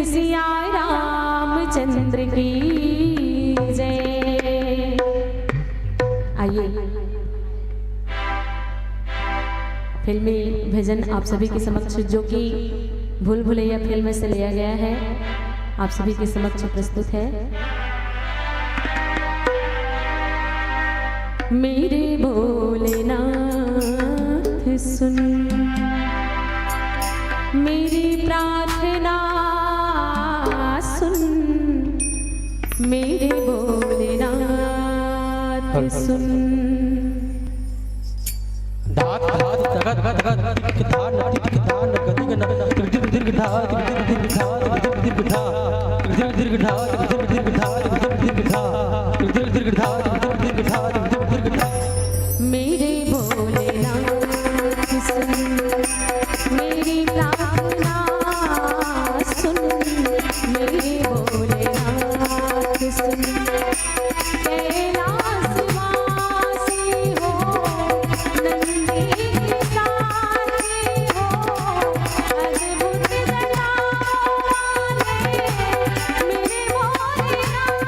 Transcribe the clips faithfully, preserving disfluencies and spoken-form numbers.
सिया रामचंद्र की जय। आइए, फिल्मी भजन आप सभी के समक्ष, जो कि भूल भुलैया फिल्म से लिया गया है, आप सभी के समक्ष प्रस्तुत है। मेरे भोलेनाथ सुन, मेरी प्रार्थना सुन, मेरे भोलेनाथ सुन। धात धात धगत धगत धगत, तिक धान तिक धान गति गन, तिक दीर्घ दीर्घ धा, तिक दीर्घ दीर्घ धा, तिक दीर्घ दीर्घ धा, तिक दीर्घ दीर्घ धा, तिक दीर्घ दीर्घ धा, तिक दीर्घ दीर्घ धा, तिक दीर्घ दीर्घ धा, तिक दीर्घ दीर्घ धा, तिक दीर्घ दीर्घ धा। मेरे भोलेनाथ सुन, मेरी प्रार्थना सुन, मेरे भोलेनाथ सुन। कैलाशवासी हो, नंदी के साथी हो, अद्भुत जटाओं वाले मेरे भोलेनाथ।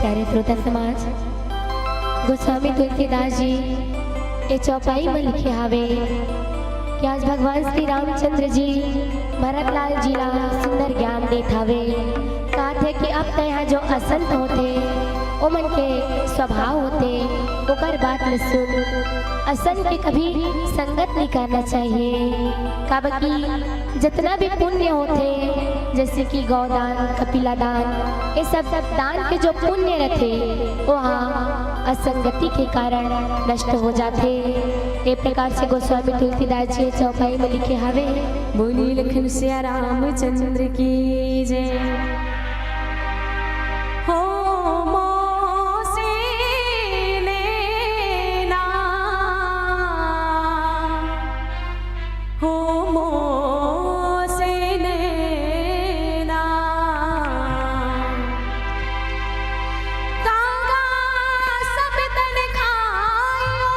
प्यारे श्रोता समाज, गोस्वामी तुलसीदास जी ये चौपाई में लिखे हावे कि आज भगवान श्री रामचंद्र जी भरतलाल जी ला सुंदर ज्ञान देत हावे। कहत हे कि अब तैं हा जो असंत होथे, ओमन के स्वभाव होथे, ओकर बात ल सुन। असंत के कभी संगत नहीं करना चाहिए, काबर कि जितना भी पुण्य होथे, जैसे कि गौदान, कपिला दान, ये सब दान के जो पुण्य रथे, वो हा असंगति के कारण नष्ट हो जाथे। ये प्रकार से गोस्वामी तुलसीदास जी चौपाई में लिखे हावे। बोली लखन सिया रामचंद्र की जय। हो मोसे नैना, हो मोसे नैना, कांगा सब तन खायो,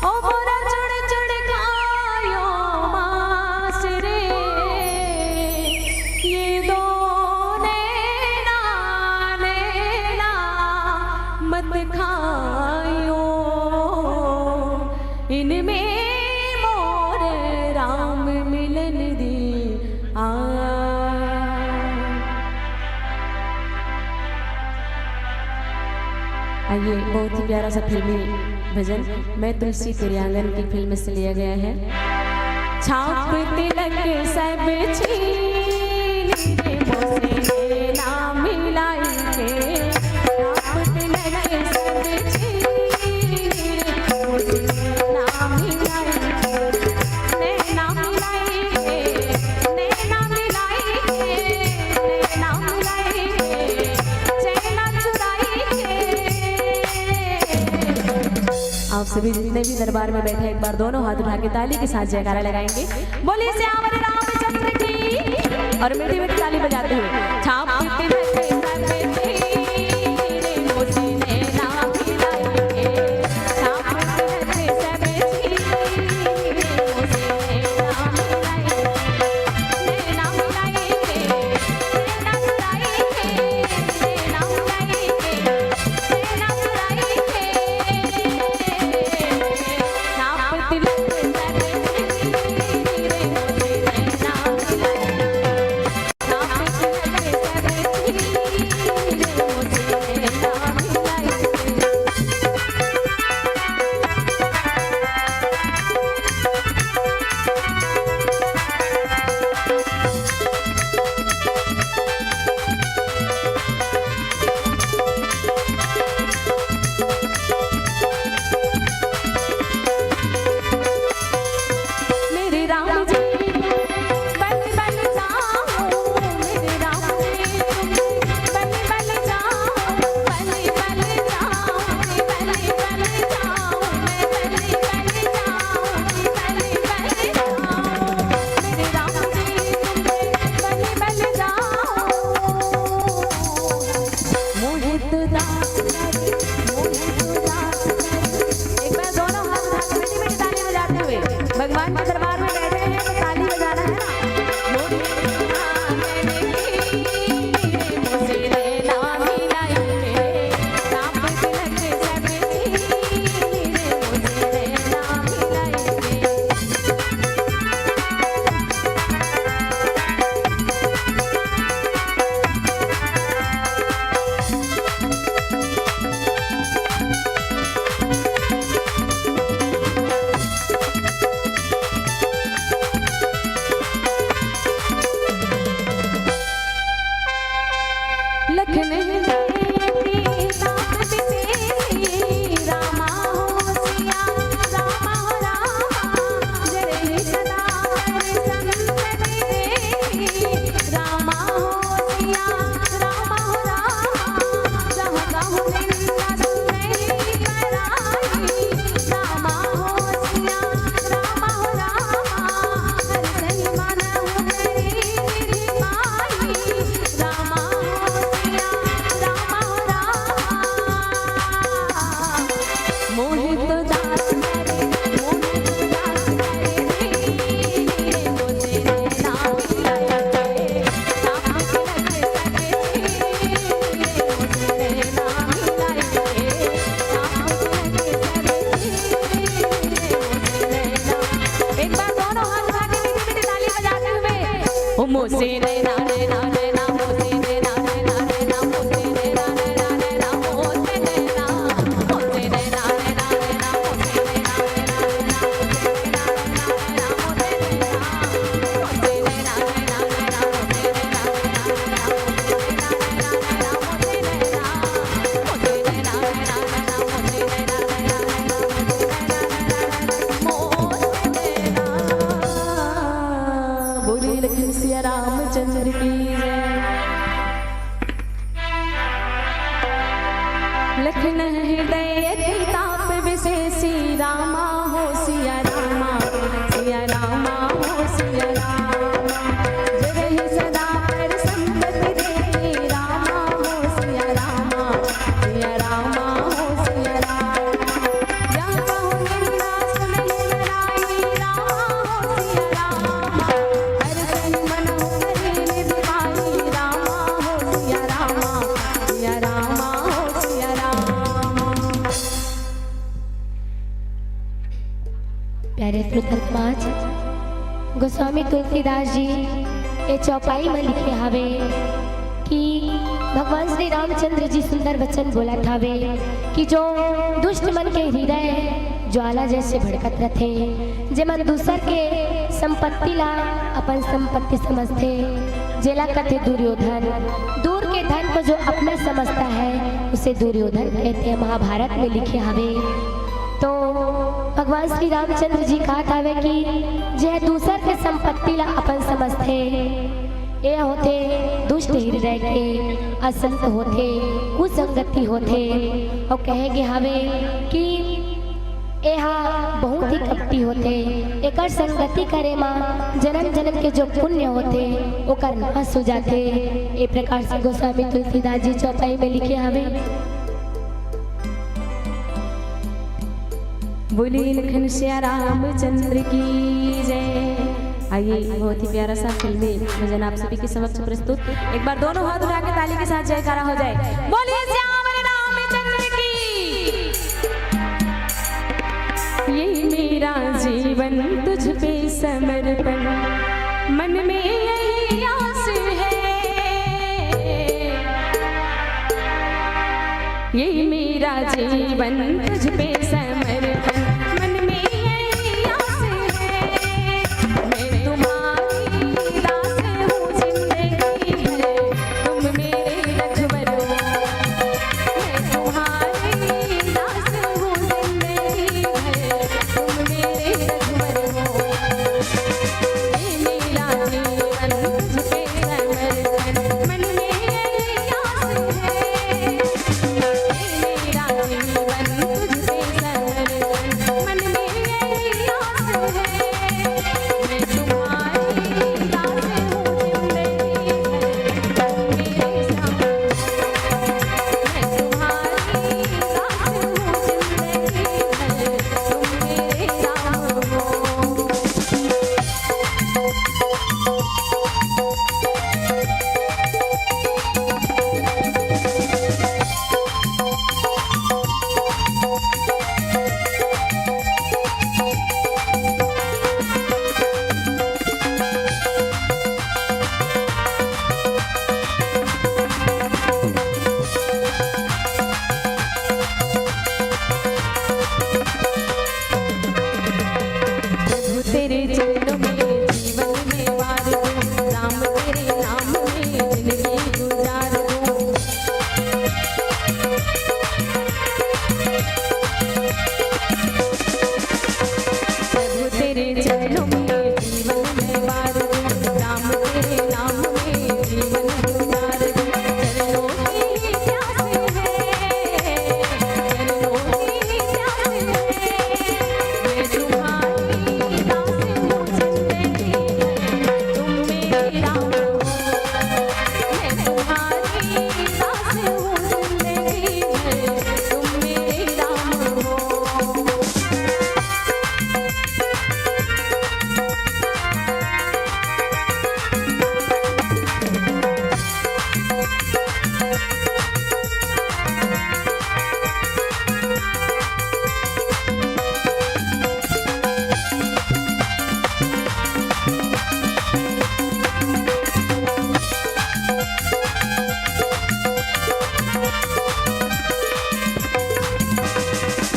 ओ मोरा चुड़ चुड़ खायो मांस रे, ये दो नैना, नैना मत खायो, इनमें मोर राम मिलन दी आ। आइए, बहुत ही प्यारा सा फिल्मी भजन मैं तुलसी तेरे आंगन की फिल्म से लिया गया है। छाप तिलक सब छीन रे मोसे नैना मिलाई के, छाप तिलक सब छीन रे मोसे नैना मिलाई के, नैना मिलाई के, नैना मिलाई के, नैना मिलाई के, चैना चुराई के। आप सभी जितने भी दरबार में बैठे, एक बार दोनों हाथ उठा के ताली के साथ जयकारा लगाएंगे। बोलिए सियावर रामचंद्र की। और मीठी मीठी ताली बजाते हुए। छाप तिलक सब छीन रे मोसे नैना मिलाई के, छाप तिलक सब छीन रे मोसे नैना मिलाई के, नैना मिलाई के, नैना मिलाई के, नैना मिलाई के, नैना मिलाई के। छाप तिलक सब छीन रे मोसे नैना मिलाई के। गोस्वामी तुलसीदास जी ये चौपाई में लिखे हावे कि भगवान श्री रामचंद्र जी सुंदर वचन बोलत हावे कि जो दुष्ट मन के हृदय ज्वाला जैसे भड़कत रथे, जेमन दूसर के संपत्ति ला अपन संपत्ति समझथे, जेला कथे दुर्योधन। दूर के धन को जो अपना समझता है, उसे दुर्योधन कहते हैं, महाभारत में लिखे हावे। तो भगवान श्री रामचंद्र जी कहत हावे कि जे दूसर के संपत्ति ला अपन समझथे, ये होथे दुष्ट हृदय के, असंत होथे, कुसंगति होथे। और कहे गे हावे कि एहा बहुत ही कपटी होथे, एकर संगति करे मा जन्म जन्म के जो पुण्य होथे, ओकर नाश हो जाथे। ए प्रकार से गोस्वामी तुलसीदास जी चौपाई में लिखे हावे। बोलिए लखन सिया रामचंद्र की जय। आइए, बहुत ही प्यारा सा फिल्मी भजन आप सभी के समक्ष प्रस्तुत। एक बार दोनों हाथ उठा के ताली के साथ जयकारा हो जाए। बोलिए श्याम रामचंद्र की। ये मेरा जीवन तुझ पे समर्पण, मन में यही आस है। ये मेरा जीवन तुझ पे समर्पण, मन में यही आस है। मैं तुम्हारी दास हूँ जिंदगी भर, तुम मेरे रखवर हो। मैं तुम्हारी दास हूँ जिंदगी भर, तुम मेरे रखवर हो। ये मेरा जीवन तुझ पे समर्पण, मन में यही आस है। ये मेरा जीवन तुझ पे समर्पण, मन में यही आस है। मैं तुम्हारी दास हूँ जिंदगी भर, तुम मेरे राम हो। मैं तुम्हारी दास हूँ जिंदगी भर, तुम मेरे राम हो। प्रभु तेरे चरणों में जीवन में वार दूं, राम तेरे नाम में जिंदगी गुजार दूं। प्रभु तेरे चरणों में जीवन में वार दूं, राम तेरे नाम में जीवन गुजार दूं। चरणों की प्यास है, चरणों की प्यास है। मैं तुम्हारी दास हूँ जिंदगी भर, तुम मेरे राम हो। मैं तुम्हारी दास हूँ जिंदगी भर, तुम मेरे राम हो।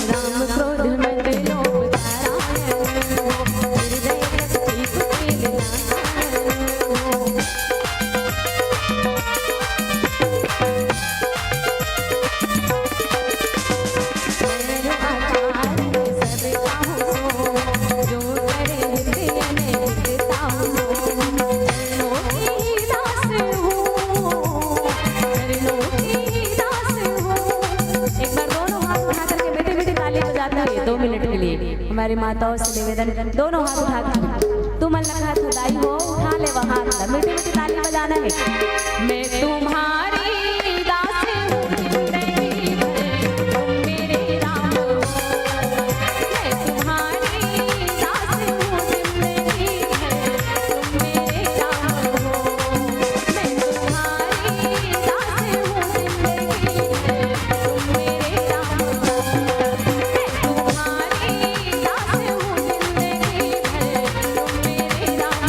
राम क्रोध मद लोभ तारायण हो, हृदय रस पीप तेल नारायण हो। एक बार दोनों हाथ उठा करके मीठी मीठी ताली बजाते हुए दो मिनट के लिए हमारी माताओं से निवेदन, दोनों हाथ उठा के, तू मन लगा तू दाई हो, उठा ले वहां हाथ, मीठी मीठी ताली बजाना है। मैं तुम्हारी दास हूँ जिंदगी भर, तुम मेरे राम हो। मैं तुम्हारी दास हूँ जिंदगी भर, तुम मेरे राम हो। मैं तुम्हारी दास हूँ जिंदगी भर, तुम मेरे राम हो। मैं तुम्हारी दास हूँ जिंदगी भर, तुम मेरे राम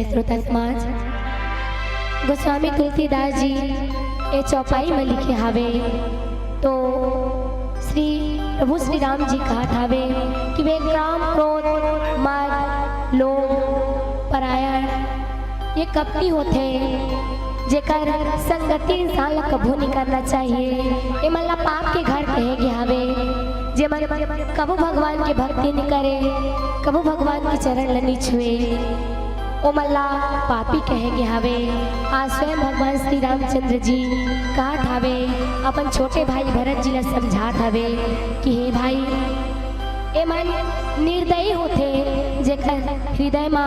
श्रोता समाज, गोस्वामी तुलसीदास जी ए चौपाई में लिखे हावे, तो श्री प्रभु श्री राम जी कहत हावे कि वे काम, क्रोध, मद, लोभ, परायण, ये कपटी होथे, जेकर संगति इंसान ला कभू नहीं करना चाहिए। ये मन ला पाप के घर कहे गे हावे, जे मन कभू भगवान के भक्ति नहीं करे, कभू भगवान के चरण ला नहीं छुए, ओ मन ला पापी कहे गे हावे। आज स्वयं भगवान श्री रामचंद्र जी कहत हावे, अपन छोटे भाई भरत जी ला समझात हावे कि हे भाई, ए मन निर्दयी होथे, जेकर हृदय मा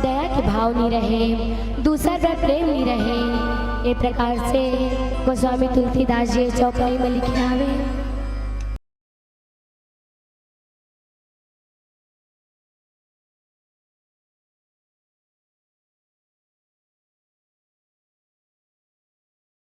दया के भाव नहीं रहे, दूसर बर प्रेम नहीं रहे। ए प्रकार से गोस्वामी तुलसीदास जी चौपाई में लिखे हावे।